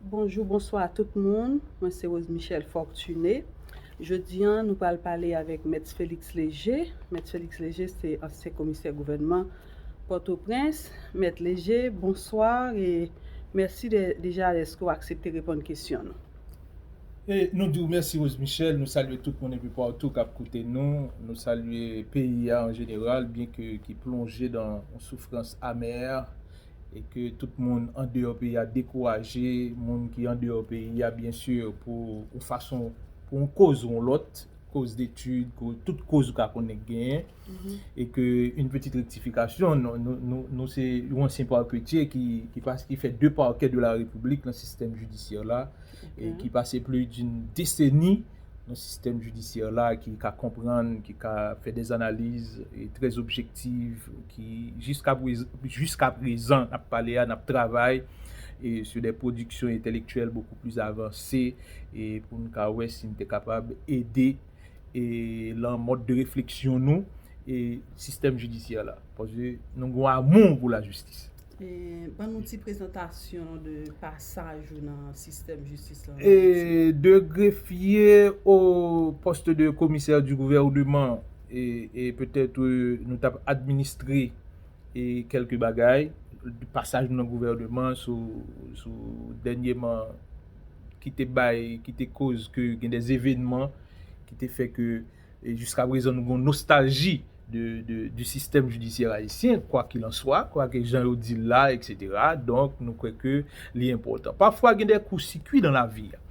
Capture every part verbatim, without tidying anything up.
Bonjou, bonswa tout moun. Mwen se Rose Michel Fortuné. Jodi a, nou pral pale avèk Mèt Félix Léger. Mèt Félix Léger se ansyen komisè gouvènman Pòtoprens. Mèt Léger, bonswa e mèsi de, deja dèske w aksepte reponn kesyon nou. E nou di w mèsi Rose Michel, nou salye tout moun epi patou k ap koute nou, nou salye peyi a an jeneral, byen ke ki plonje dan yon soufrans amè, e ke tout moun andeyò peyi a dekouraje, moun ki andeyò peyi a, byen si, pou yon fason, pou yon koz ou yon lòt, koz detid, tout koz ou ka konnen k genyen, e ke yon pitit rektifikasyon, nou, nou, nou, nou se yon ansyen parketye ki, ki, pas, ki fè de parquets de la République nan sistèm jidisyè la, e ki pase plis d'une décennie nan sistèm jidisyè la, ki ka konprann, ki ka fè des analyses e trè objektif, ki jiska prezan, jiska prezan n ap pale a, n ap travay e sur des productions intellectuelles beaucoup plus avancées e pou n ka wè si n te kapab ede e lan mòd de refleksyon nou e sistèm jidisyè la. Paske nou gen yon amou pou lajistis. E, ban nou ti prezantasyon de pasaj ou nan sistèm jistis lan. E de grefye o poste de commissaire du gouvernement e, e petèt e, nou t ap administre e kèlke bagay, pasaj nou nan gouvènman sou, sou dènyeman ki te bay, ki te koz ke gen des événements ki te fè ke e jiska prezan nou gen yon nostalji de, de, du système judiciaire haïtien, quoi qu'il en soit, kwake jan yo di l la, et cetera. Donk, nou kwè ke li enpòtan. Pafwa, gen de koursikwi nan lavi a.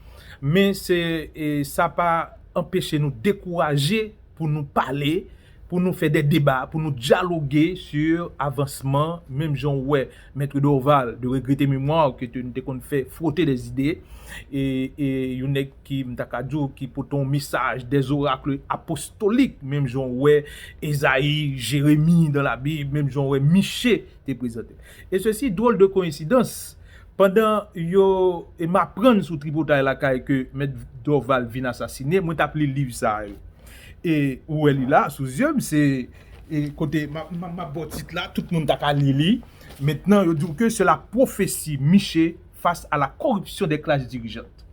Men se, e, sa pa anpeche nou dekouraje pou nou pale, pou nou fè de deba, pou nou dyaloge sur avansman, menm jan w wè Mèt Dorval, de regrete memwa ke te, nou te konn fè fwote de zide, e, e yon nèg ki, m ta ka di w, ki pote yon mesaj, des oracles apostoliques, menm jan w wè Ezayi, Jeremi dans la Bible, menm jan w wè Miche te prezante. E sesi, drôle de coïncidence, pandan yo, e m aprann sou tripotay lakay ke Mèt Dorval vin asasine, mwen t ap li liv sa yo. E ou wè li la, sou zye m, se e kote m ap ba w tit la, tout moun ta ka li li. Mentnan, yo di w ke c'est la prophétie Miche face à la corruption des classes dirigeantes,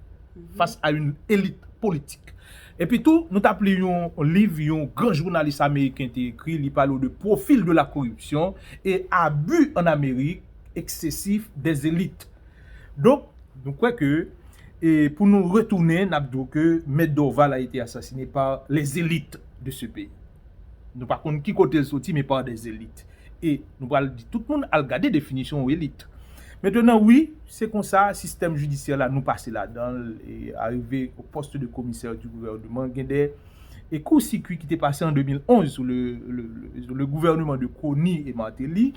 face à une élite politique. Epi tou, nou t ap li yon liv yon gran jounalis ameriken te ekri, li pale w de profil de la corruption et abus en Amérique excessif des élites. Donk, nou kwè ke e pou nou retounen, n ap di w ke Mèt Dorval a été assassiné par les élites de ce pays. Nou pa konn ki kote l soti, men par des élites. E nou pral di tout moun al gade definisyon yon elit. Mentnan, wi, se konsa sistèm jidisyè la, nou pase ladan l, e arive o poste de commissaire du gouvernement, gen de e koursikwi ki te pase an de mil onz sou le, le, le, le gouvernement de Conille et Martelly.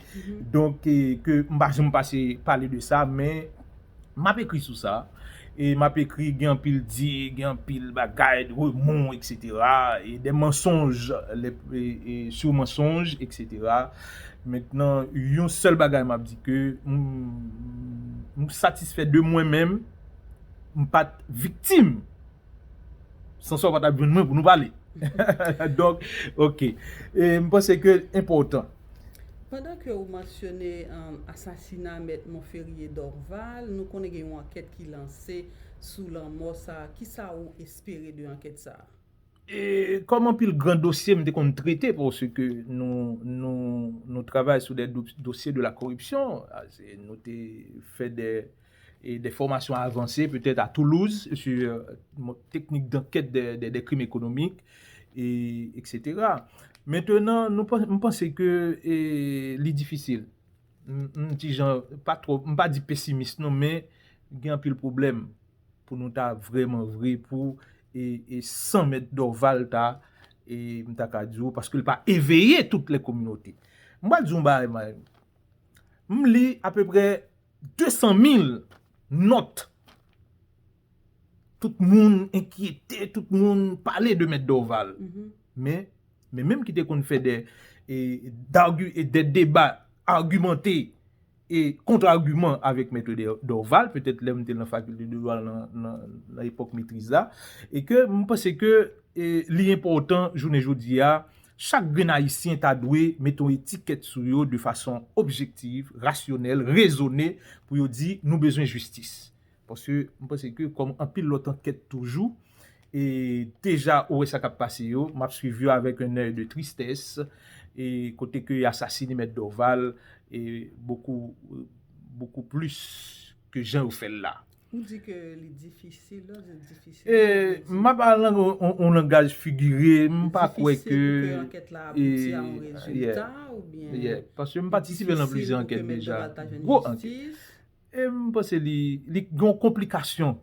Donk, e, ke m pa janm pase pale de sa, men m ap ekri sou sa. E m ap ekri, gen anpil di, gen anpil bagay, remon, et cetera. E de mansonj, e, e, sur mansonj, et cetera. Mentnan, yon sèl bagay m ap di ke m, m satisfè de mwen menm, m pa t viktim. San sa, w pa t ap jwenn mwen pou nou pale. Donk, oke. E m panse ke enpòtan. Pandan ke ou mansyone um, asasina Mèt Monferrier Dorval, nou konnen gen yon ankèt ki lanse sou lanmò sa. Kisa ou espere de ankèt sa? E kòm anpil gran dosye m te konn trete, paske nou, nou, nou travay sou de dosye de la koripsyon, nou te fè de e de fòmasyon avanse, petèt a Toulouse, sur teknik dankèt de, de, de krim ekonomik, e, et cetera. Mentnan, nou, m panse ke e, li difisil. M, m ti jan, pa twò, m pa di pesimis non, men gen anpil pwoblèm pou nou ta vrèman vre pou e, e san Mèt Dorval ta, e m ta ka di w, paske l pa eveye tout lè kominote. M pa di w yon bagay, m li apeprè de san mil nòt. Tout moun enkyete, tout moun pale de Mèt Dorval. Men, men menm ki te konn fè de, e, de deba agimante e kont-agiman avèk Mèt Dorval, petèt lè m te nan fakilte de dwa nan, nan, nan epòk metriz la, e ke m panse ke e, li enpòtan jounen jodi a, chak grenn Ayisyen ta dwe mete yon etikèt sou yo de fason objektif, rasyonèl, rezone, pou yo di nou bezwen jistis. Paske m panse ke kòm anpil lòt ankèt toujou, e deja ou wè sa k ap pase yo, m ap swiv yo avèk un œil de tristesse, e kote ke y asasine Mèt Dorval, e bokou, bokou plis ke jan yo fè l la. Ou di ke li difisil, li difisil. E m ap al nan yon, yon, yon langaj figire, m pa kwè ke, difisil pou ke ankèt la abouti a yon rezilta, oubyen, yeah, paske m patisipe nan plizyè ankèt deja. Gwo ankèt. E m panse li, li gen yon konplikasyon.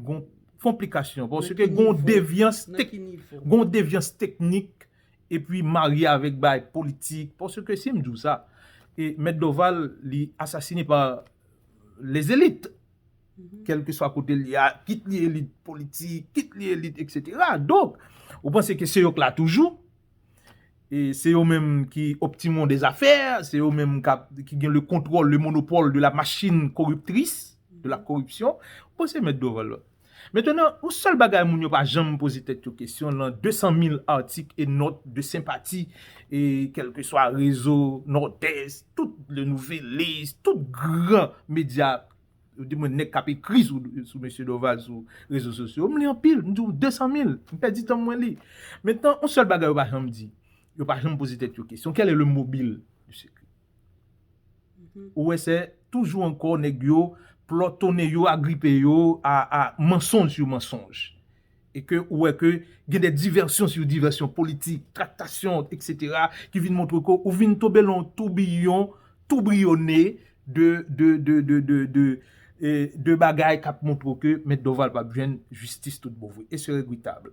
Gon konplikasyon, paske gon devyans, gon devyans teknik, epi marye avèk bagay politik, paske si m di w sa, e Mèt Dorval, li asasine pa les élites, kèlkeswa kote li a, kit li elit politik, kit li elit, et cetera. Donk, ou panse ke se yo k la toujou, e se yo menm ki optimon des affaires, se yo menm k ap, ki gen le contrôle, le monopole de la machine corruptrice, de la corruption, bon, se Mèt Dorval la. Mentnan, yon sèl bagay moun yo pa janm poze tèt yo kesyon, nan de san mil atik e nòt de senpati, e kèlkeswa rezo Nòdès, tout Le Nouvelliste, tout gran medya, yo di mwen nèg k ap ekri sou, sou mesye Dorval sou rezo sosyo, m li anpil, m di w de san mil, m pèdi tan mwen li. Mentnan, yon sèl bagay yo pa janm di, yo pa janm poze tèt yo kesyon, quel est le mobile de ce crime? Ou wè, se toujou ankò nèg yo plòtonnen yo, agripe yo a, a mansonj sou mansonj. E ke ou wè ke gen de divèsyon sou divèsyon politik, traktasyon, et cetera, ki vin montre ke ou vin tonbe nan yon toubiyon, toubriyone de, de, de, de, de, de, e, de bagay k ap montre ke Mèt Dorval p ap jwenn jistis tout bon vre. E se regretab.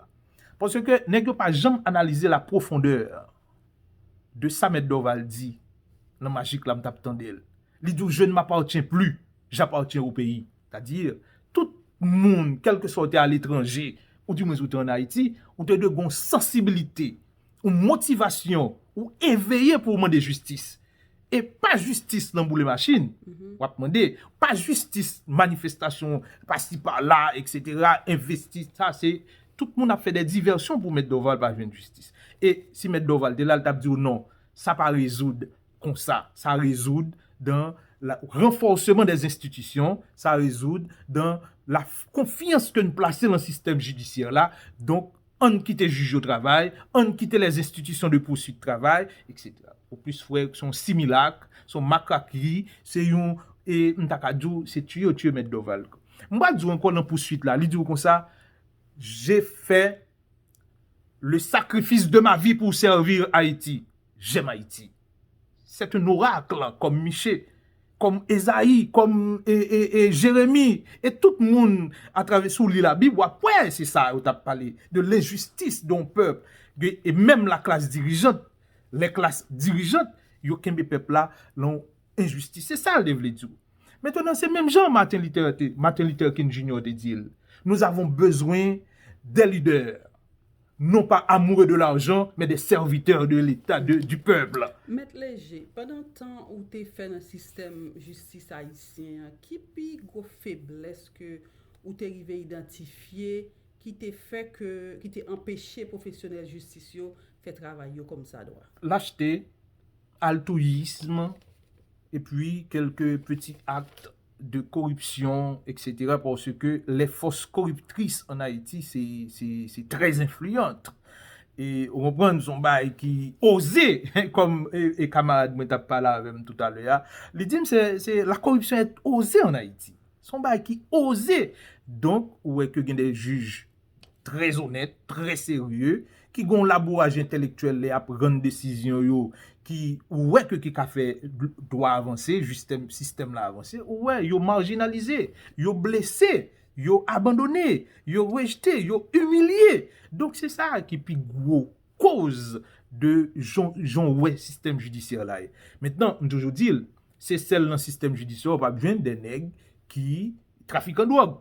Paske nèg yo pa janm analize la profondeur de sa Mèt Dorval di nan Majik la, m t ap tande l. Li di w, je ne m'appartiens plus, j'appartiens au pays. Sètadi, tout moun, kèlkeswa w te aletranje, ou dimwens ou te ann Ayiti, ou te dwe gen yon sansibilite, yon motivasyon, ou eveye pou w mande jistis. E pa jistis nan boule machin, w ap mande, pa jistis manifestasyon pasi pala, et cetera, envesti, sa se, tout moun ap fè de divèsyon pou Mèt Dorval pa jwenn jistis. E si Mèt Dorval te la, l t ap di w non, sa pa rezoud konsa. Sa rezoud dans le renforcement des institutions, sa rezoud dans la confiance ke n plase nan sistèm jidisyè la. Donk, ann kite jij yo travay, ann kite les institutions de poursuite travay, et cetera. Ou plis wè se yon similak, se yon makakri, se yon, e m ta ka di w, se tiye yo tiye Mèt Dorval. M pral di w ankò nan pouswit la, li di w konsa, j'ai fait le sacrifice de ma vie pour servir Haïti. J'aime Haïti. C'est un oracle, comme Miché, comme Esaïe, comme e, e, e Jérémie, e tout moun atravè sou li Labib, w ap wè se sa yo t ap pale, de lenjistis de yon pèp, e menm la klas dirijant, les classes dirigeantes, yo kenbe pèp la nan yon enjistis. Se sa l te vle di w. Mentnan, se menm jan Martin Luther, te, Martin Luther King Junior te di l, nous avons besoin des leaders, non pas amoureux de l'argent, mais des serviteurs de l'État, de, du peuple. Mèt Leje, pandan tan ou te fè nan sistèm jistis ayisyen an, ki pi gwo feblès ke ou te rive idantifye ki te fè ke, ki te anpeche pwofesyonèl jistis yo fè travay yo kòmsadwa? Lachete, altruisme, et puis quelques petits actes de corruption, et cetera, parce que les forces corruptrices en Haïti, c'est, c'est, c'est très influent. E ou konprann, se yon bagay ki oze, kòm e, e kamarad mwen t ap pale avè m toutalè a, li di m se, se la corruption est osée en Haïti. Se yon bagay ki oze. Donk, ou wè ke gen de jij trè onèt, trè serye, ki gen yon labouraj entèlektyèl lè y ap rann desizyon yo, ki ou wè ke ki ka fè dwa avanse, sistèm, sistèm la avanse, ou wè yo majinalize, yo blese, yo abandone, yo rejte, yo imilye. Donk se sa ki pi gwo koz de jan, jan w wè sistèm jidisyè la ye. Mentnan, m toujou di l, se sèl nan sistèm jidisyè w p ap jwenn de nèg ki trafikan dwòg.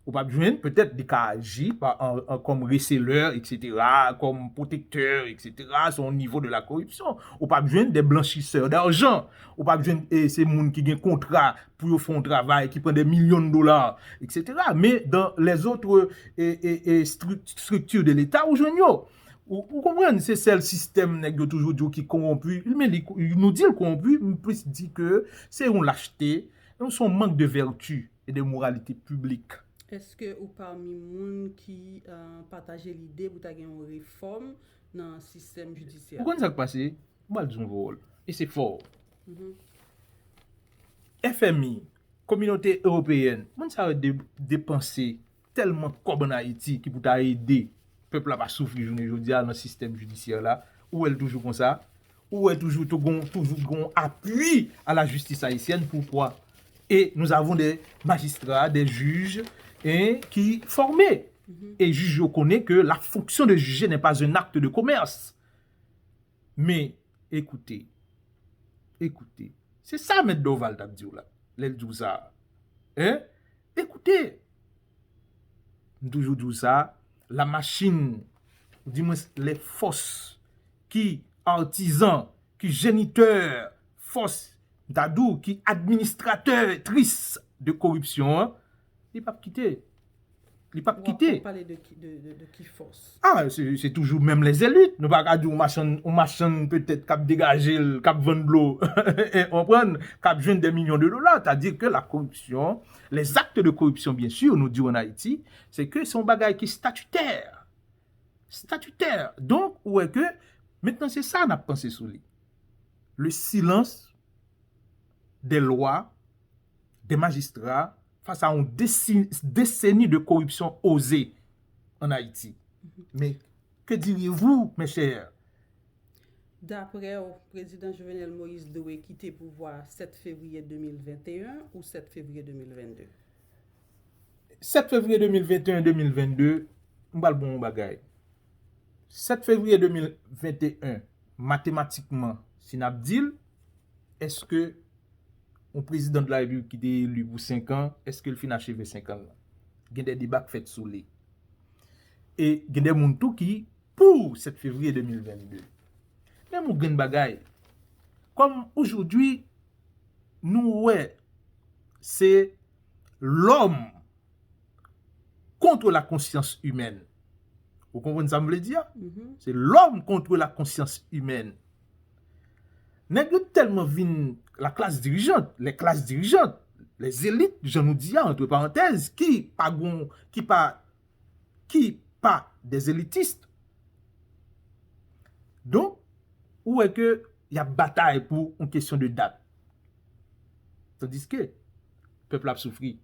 Ou p ap jwenn, petèt, li ka aji pa, an, an, kòm reselè, et cetera, kòm pwotektè, et cetera, se yon nivo de la corruption. Ou p ap jwenn de blanchisè dajan. Ou p ap jwenn, e, se moun ki gen kontra pou yo fè yon travay ki pran de milyon de dola, et cetera. Men, dans les autres, e, e, e, stru-, structures de l'État, ou jwenn yo. Ou, ou konprann, se sèl sistèm nèg yo toujou di w ki kowonpi. Men li, nou di l kowonpi, m plis di ke se yon lachte, Se yon mank de vèti e de moralite piblik. Èske ou pami moun ki euh, pataje lide pou ta gen yon refòm nan sistèm jidisyè? Ou konn sa k pase? M pral di yon pawòl. E se fò. F M I, Kominote Ewopeyèn, moun sa yo de, depanse tèlman kòb ann Ayiti ki pou ta ede pèp la pa soufri jounen jodi a nan sistèm jidisyè la. Ou wè l toujou konsa. Ou wè toujou tou gon toujou gon apui a la jistis ayisyèn pou pwa. Et nous avons des magistrats, des juges hein, qui formés. Et juge yo konnen que la fonction de juger n'est pas un acte de commerce. Men, ekoute, ekoute, se sa mèt Dorval t ap di w la, lè l di w sa. Hein? Ekoute, m toujou di w sa, la machine, ou di mwens lè fòs ki artisan, ki jenitè, fòs, m ta di w, ki administratè tris de koripsyon an, li p ap kite. Li p ap kite. Pale de ki, de, de, de ki fòs? Ah, se, se toujou menm les élites. Nou pa ka di yon machann, yon machann petèt k ap degaje l, k ap vann dlo, ou konprann, k ap jwenn des millions de dollars. C'est-à-dire que la corruption, les actes de corruption, bien sûr, nou di w ann Ayiti, se ke se yon bagay ki statitè. Statitè. Donk, ou wè ke, mentnan se sa n ap panse sou li. Le silence des lois, des magistrats face à une décennie de corruption osée en Haïti. Mais que diriez-vous, mes chers? Daprè w, Prezidan Jovenel Moïse dwe kite pouvwa a sèt fevriye de mil venteyen ou sèt fevriye de mil vennde? Sèt fevriye de mil venteyen, de mil vennde, m pral ba w yon bagay. Sèt fevriye de mil venteyen, matematikman, si n ap di l, èske yon prezidan de la repiblik ki te eli pou senk an, èske l fin acheve senk an l lan? Gen de deba k fèt sou li. E gen de moun tou ki pou sèt fevriye de mil vennde. Men yon grenn bagay. Kòm aujourd'hui, nou wè, se lòm contre la conscience humaine. Ou konprann sa m vle di a? Se lòm contre la conscience humaine. Nèg yo tèlman vin la classe dirigeante, les classes dirigeantes, les élites, jan nou di a, entre parenthèses, ki pa gon, ki pa, ki pa des élitistes. Donk, ou wè ke y ap batay pou yon kesyon de dat. Tandiske pèp la ap soufri.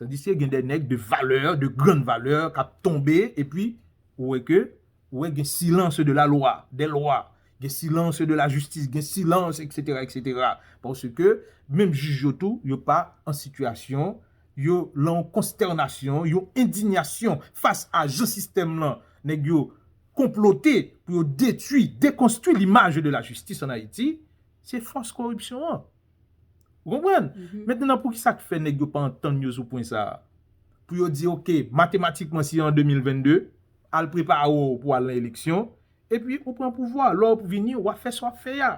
Tandiske gen de nèg de valè, de grann valè k ap tonbe, epi ou wè ke, ou wè gen silence de la loi, des lois, gen silence de la justice, gen silence, et cetera, et cetera. Paske menm jij yo tou, yo pa an sitiyasyon, yo lan yon konstènasyon, yon endinyasyon fas a jan sistèm lan, nèg yo konplote pou yo detwi, dekonstwi limaj de la jistis ann Ayiti, se fòs koripsyon an. Ou konprann? Mentnan, poukisa k fè nèg yo pa antann yo sou pwen sa a? Pou yo di, oke, matematikman, si an de mil vennde, al prepare w pou al nan eleksyon, epi ou pran pouvwa, lè w vini, w ap fè sa w ap fè a.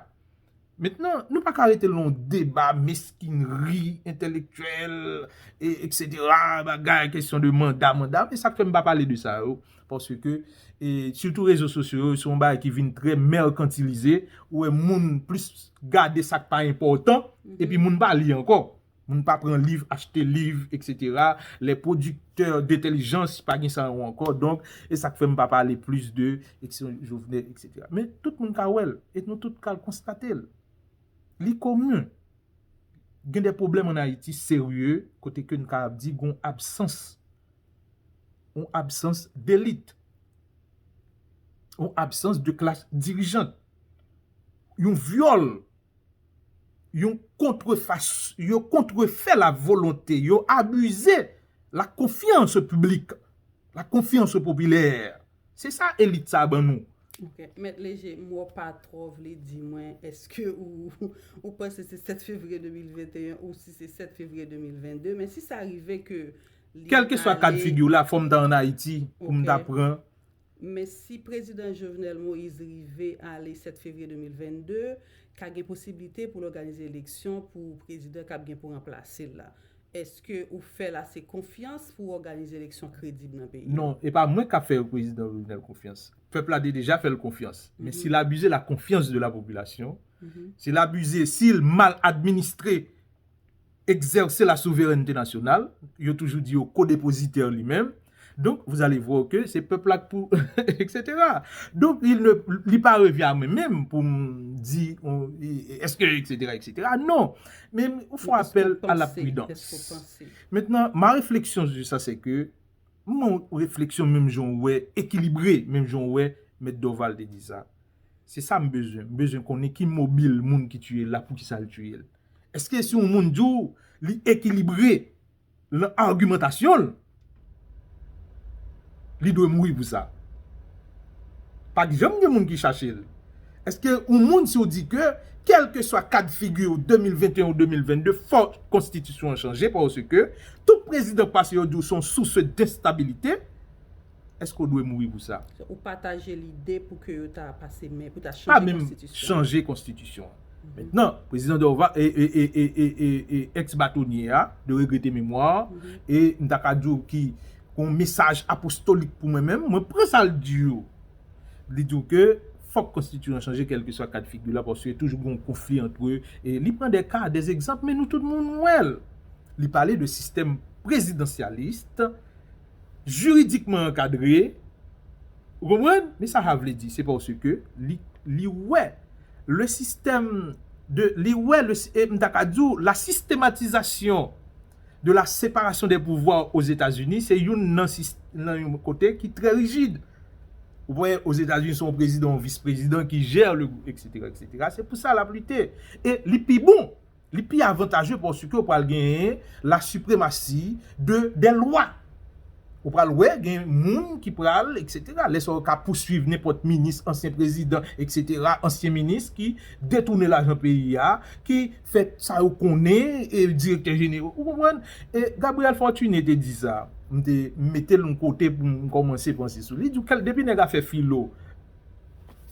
Mentnan, nou pa ka rete lan yon deba meskinri entèlektyèl, e, et cetera, bagay, kesyon de manda, manda, men sa k fè m pa pale de sa yo, paske, e, sitou rezo sosyo yo, se yon bagay ki vin trè mèkantilize, ou wè moun plis gade sa k pa enpòtan, epi moun pa li ankò. Moun pa pran liv, achte liv, et cetera. Les producteurs d'intelligence, pa gen sa yo ankò. Donk, e sa k fè m pa pale plis de eleksyon Jovenel, et cetera. Men tout moun ka wè l, e nou tout ka konstate l. Li komen. Gen de pwoblèm ann Ayiti serye, kote ke n kapab di gon absans, yon absans delit, yon absans de klas dirijant, yon vyòl, yon kontrefas, yo kontrefè la volonte, yo abize la confiance publique, la confiance populaire. Se sa elit sa ban nou. Ok. Mèt Leje, m wè w pa twò vle di mwen, èske ou, ou panse se sèt fevriye de mil venteyen ou si se sèt fevriye de mil vennde, men si sa rive ke li Kèlkeswa kad figi w la, fò m ta ann Ayiti pou m ta pran. Men si Prezidan Jovenel Moïse rive ale sèt fevriye de mil vennde, ka gen posiblite pou l òganize eleksyon pou prezidan k ap gen pou ranplase l la. Èske ou fè l ase konfyans pou òganize eleksyon kredib nan peyi a? Non, e pa mwen k ap fè prezidan Jovenel konfyans. Pèp la te deja fè l konfyans. Men si l abize la confiance de la population, si l abize, si l mal administre exercer la souveraineté nationale, yo toujou di yo kodepozitè li menm. Donc, vous allez voir que c'est peuple là pour, et cetera. Donc, il ne, li pa revyen a mwen menm pou m di, on, eske, et cetera, et cetera. Non. Men, ou fè apèl à la prudence. Maintenant, ma réflexion sur ça, c'est que mon réflexion, menm jan w wè, équilibré, menm jan w wè, Mèt Dorval te di sa. Se sa m bezwen. M bezwen konnen ki mobil moun ki tiye l la, poukisa l tiye l. Èske si yon moun di w li ekilibre nan agimantasyon l, li dwe mouri pou sa? Pa janm gen moun ki chache l. Èske yon moun, si w di ke, kèlkeswa kad figi w de mil venteyen ou de mil vennde, fò konstitisyon an chanje, paske tout prezidan pase yo di w se yon sous denstabilite, èske w dwe mouri pou sa? Ou pataje lide pou ke yo ta pase men, pou ta chanje konstitisyon an. Pa menm chanje konstitisyon an. Mentnan, prezidan Dorval, e, e, e, e, e, e, e, ex batonye a, de regrete memwa, e m ta ka di w ki yon mesaj apostolik pou mwen menm, mwen pran sa l di yo. Li di w ke fòk konstitisyon an chanje, kèlkeswa kad figi la, paske toujou gen yon konfli ant, e li pran de ka, de egzanp, men nou tout moun wè l. Li pale de sistèm prezidansyalis, jiridikman ankadre, ou konprann? Men sa sa vle di, se paske li, li wè le système de, li wè le, e m ta ka di w, la systématisation de la séparation des pouvoirs aux États-Unis, se youn nan, nan yon kote ki trè rijid. Ou wè, Ozetazini, se yon prezidan, yon vis prezidan ki jè le, et cetera, et cetera. Se pou sa l ap lite. E li pi bon, li pi avantaje paske ou pral genyen la suprematie de, des lois. Ou pral wè gen moun ki pral, et cetera. Lè sa yo ka pouswiv nenpòt minis, ansyen prezidan, et cetera, ansyen minis ki detounen lajan peyi a, ki fè sa yo konnen, e direktè jenerò. Ou konprann? E Gabriel Fortuné te di sa. M te mete l yon kote pou m kòmanse panse sou li. Li di w, depi nèg a fè filo,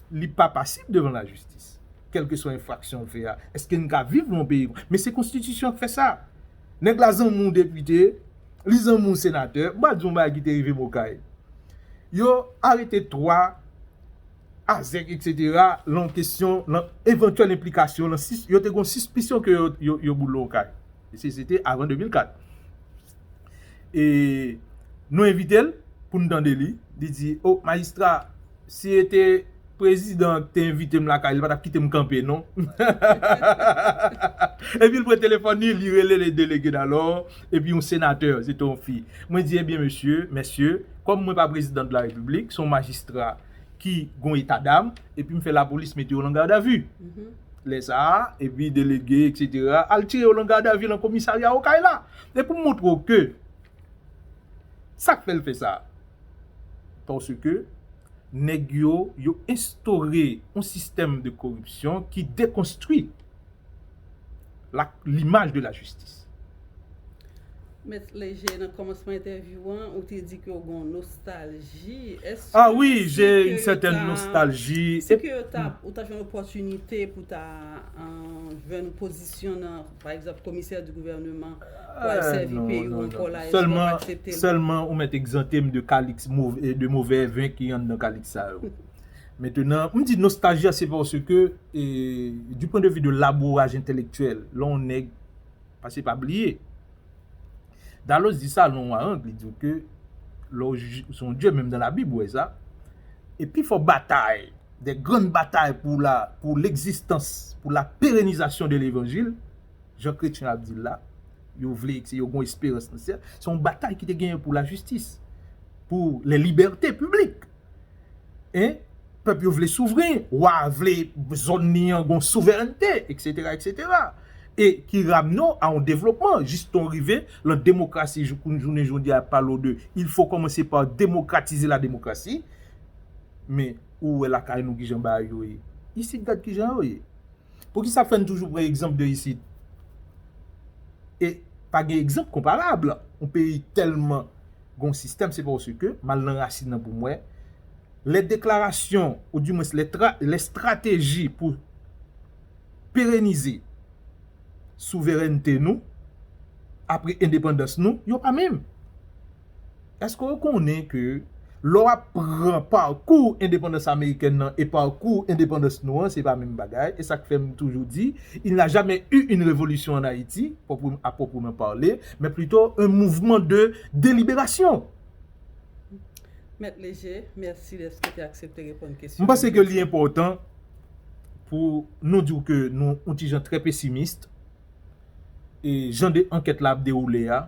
li pa pasib devan lajistis. Kèlkeswa enfraksyon l fè a. Èske n ka viv nan yon peyi? Men se konstitisyon k fè sa. Nèg la zanmi w depite, li zanmi w senatè. M pral di w yon bagay ki te rive m Okay. Yo arete twa, Azèk, et cetera, lan kesyon, lan evantyèl enplikasyon, lan sis, yo te gen sispisyon ke yo, yo, yo boule Okay. E se, se te avan de mil kat. E nou envite l pou n tande li. Li di, o, majistra, si e te prezidan te envite m lakay li, li pa t ap kite m kanpe, non. Epi l pran telefòn li, li rele le delege dalò, epi yon senatè, se te yon fi. Mwen di, ebyen, mesye, mesye, kòm mwen pa prezidan de la repiblik, se yon majistra ki gon eta dam, epi m fè lapolis mete yo lan gadavi. Lè sa a, epi delege, et cetera, al tire yo lan gadavi lan komisarya Okay la. E pou m montre w ke sa k fè l fè sa, paske nèg yo, yo enstore yon sistèm de koripsyon ki dekonstwi la, limaj de lajistis. Mèt Leje, nan kòmansman entèvyou an, ou te di ke w gen nostalji. Èske Ah oui, si j'ai ke une yo certaine ta, nostalgie. Si ke yo ta, ou ta jwenn opòtinite pou ta, euh, jwenn pozisyon nan, pa egzanp, komisè di gouvènman, pou al Ah, sèvi non, peyi w non, ankò non. la, èske w ap Sèlman, aksepte l? sèlman ou mèt egzante m de kaliks mov-, de move ven ki anndan kaliks sa yo. Mentnan, m di nostalji a, se paske, e, du point de vue de labouraj entèlektyèl, lè yon nèg, paske pa bliye, Dallos di sa, lè yon warang, li di w ke lè w ju-, se yon Dye, menm dan Labib, ou wè sa. E pi fò batay, de grann batay pou la, pou legzistans, pou la pérennisation de l'évangile, jan kretyen ap di l la, yo vle, yo gon esperans nan syèl, se yon batay ki te genyen pou lajistis, pou les libertés publiques. Hein? Pèp yo vle souvren, wa vle zòn li an gon souverènte, et cetera, et cetera. E ki ramne w a yon devlopman, jis tan w rive lan demokrasi, jou-, kounye jounen jodi a ap pale w de, il faut commencer par démocratiser la démocratie. Men, ou wè lakay nou kijan bagay yo ye. Isit, gad kijan yo ye. Poukisa fè n toujou pran egzanp de isit? E pa gen egzanp konparab. Yon peyi tèlman gon sistèm, se paske m al nan rasin nan pou m wè. Les déclarations, ou du moins les tra-, les stratégies pour pérenniser souverènte nou, apre endepandans nou, yo pa menm. Èske w konnen ke Lè w ap pran pakou endepandans amerikèn nan e pakou endepandans nou an, se pa menm bagay. E sa k fè m toujou di, il n'a jamais eu une révolution en Haïti, à proprement parler, mais plutôt un mouvement de délibération. Mèt Leje, mèsi dèske te aksepte reponn kesyon. M panse ke li enpòtan pou nou di w ke nou yon ti jan trè pesimis. E jan de ankèt la ap dewoule a,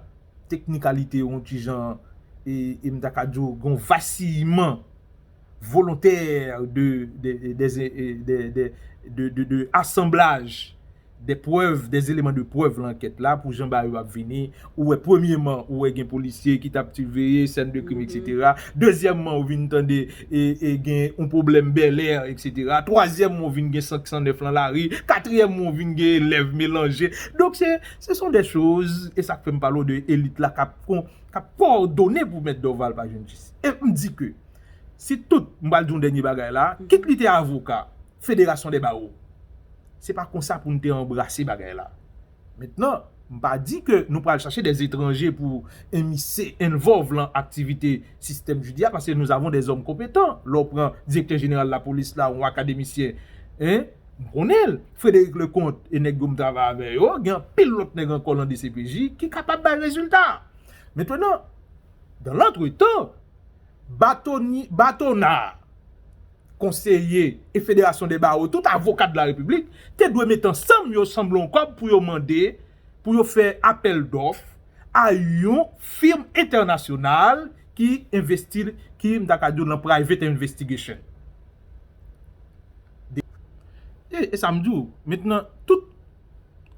teknikalite yon ti jan, e, e m ta ka di w gen yon vasiman volontè de, de, de, de, de, de, de, de, de asanblaj de prèv, de eleman de prèv nan ankèt la, pou jan bagay yo ap vini. Ou wè, premyeman, ou wè gen polisye ki t ap siveye sèn de krim, etsetera. Dezyèmman, ou vin tande e, e gen yon pwoblèm Bèlè, etsetera. Twazyèmman, ou vin gen senk san nèf lan lari. Katriyèmman, ou vin gen elèv melanje. Donk, se, ce sont des choses, e sa k fè m pale w de elit la k ap, k ap kowòdone pou Mèt Dorval pa jwenn jistis. E m di ke, si tout, m pral di yon dènye bagay la, kit li te avoka, Federasyon dè Bawo. Se pa konsa pou n te anbrase bagay la. Mentnan, m pa di ke nou pral chache dè etranje pou enmise, involve lan aktivite sistèm jidi a, paske nous avons des hommes compétents. Lè w pran direktè jeneral lapolis la, yon akademisyen, en, m konnen l. Frédéric Leconte e nèg yo m travay avè yo, gen anpil lòt nèg ankò lan D C P J ki kapab bay rezilta. Mentnan, dans l'entretemps, batoni, batona, konseye e Federasyon dè Bawo, tout avoka de la Repiblik, te dwe met ansanm yo sanble yon kòb pou yo mande, pou yo fè apèl dòf a yon fim entènasyonal ki envesti, ki, m ta ka di w, nan private investigation. E, e sa m di w, mentnan, tout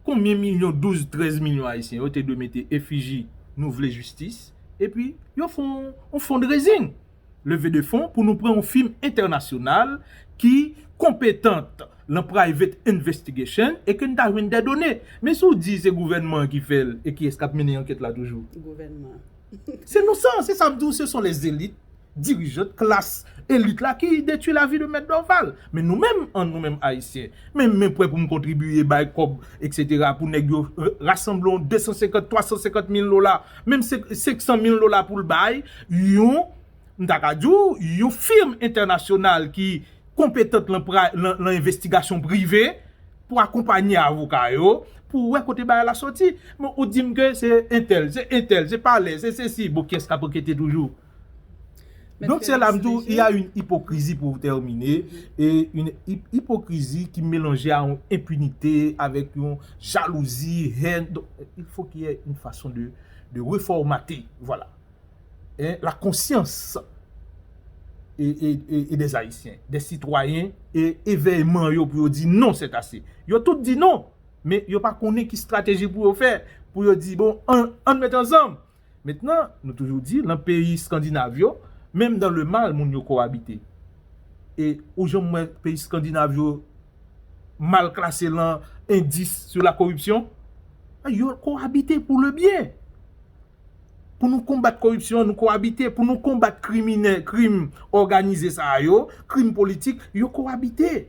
konbyen milyon, douz, trèz milyon Ayisyen yo te dwe mete efiji nou vle jistis, epi yo fè yon, yon fundraising, leve de fon pou nou pran yon fim entènasyonal ki konpetant lan private investigation e ke n ta jwenn dè done. Men si w di se gouvènman an ki fè l, e kiyès k ap mennen ankèt la toujou? Gouvènman. Se nou sa, se sa m di w, ce sont les élites dirigeantes, klas elit la ki detwi lavi de Mèt Dorval. Men nou menm, an nou menm Ayisyen, men, men prè pou m kontribiye, bay kòb, etsetera, pou nèg yo r-, rasanble yon de san senkant, twa san senkant mil dola, menm senk, senk san mil dola pou l bay, yon, m ta ka di w, yon fim entènasyonal ki konpetant lan pra-, lan, lan envestigasyon prive pou akonpanye avoka yo, pou wè kote bagay la soti. Men ou di m ke se entèl, se entèl, se palè, se sesi, bon, kiyès k ap ankete toujou? Donk, se la m di w, il y a une hypocrisie pour terminer, e une hy-, hypocrisie ki melanje a yon enpinite, avèk yon jalouzi, hèn. Donk, il faut qu'il y ait une façon de, de reformater, voilà, hein, la conscience e, e, e, e des Ayisyen, des citoyens, e evèyman yo pou yo di non, c'est assez. Yo tout di non, men yo pa konnen ki estrateji pou yo fè, pou yo di, bon, ann, ann met ansanm. Mentnan, nou toujou di, lan peyi Eskandinav yo, menm dans le mal, moun yo kowabite. E ou janm wè peyi Eskandinav yo mal klase lan endis sur la corruption? Yo kowabite pour le bien. Pou nou konbat koripsyon an, nou kowabite. Pou nou konbat kriminè, krim òganize sa a yo, krim politik, yo kowabite.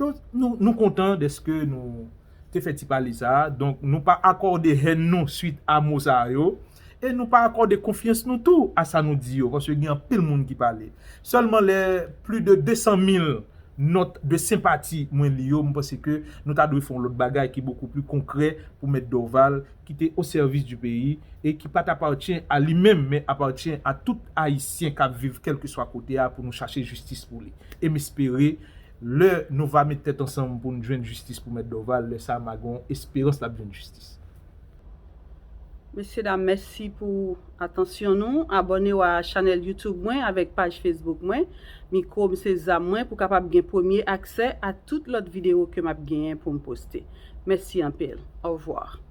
Donk, nou, nou kontan dèske nou te fè ti pale sa a. Donk, nou pa akòde hèn nou swit a mo sa a yo. E nou pa akòde konfyans nou tou a sa nou di yo, paske gen anpil moun ki pale. Sèlman lè plis de de san mil nòt de senpati mwen li yo, m panse ke nou ta dwe fè yon lòt bagay ki bokou pli konkrè pou Mèt Dorval, ki te au service du pays et qui pa t apatyen a li menm, men apatyen a tout Ayisyen k ap viv kèlkeswa kote a, pou nou chache jistis pou li. E m espere, lè nou va met tèt ansanm pou n jwenn jistis pou Mèt Dorval, lè sa a m a gen yon esperans l ap jwenn jistis. Mesye dam, mèsi pou atansyon nou. Abòne w a chanèl YouTube mwen avèk paj Facebook mwen. Mikwo m se zam mwen pou kapab gen premye aksè a tout lòt videyo ke m ap genyen pou m poste. Mèsi anpil. Au revoir.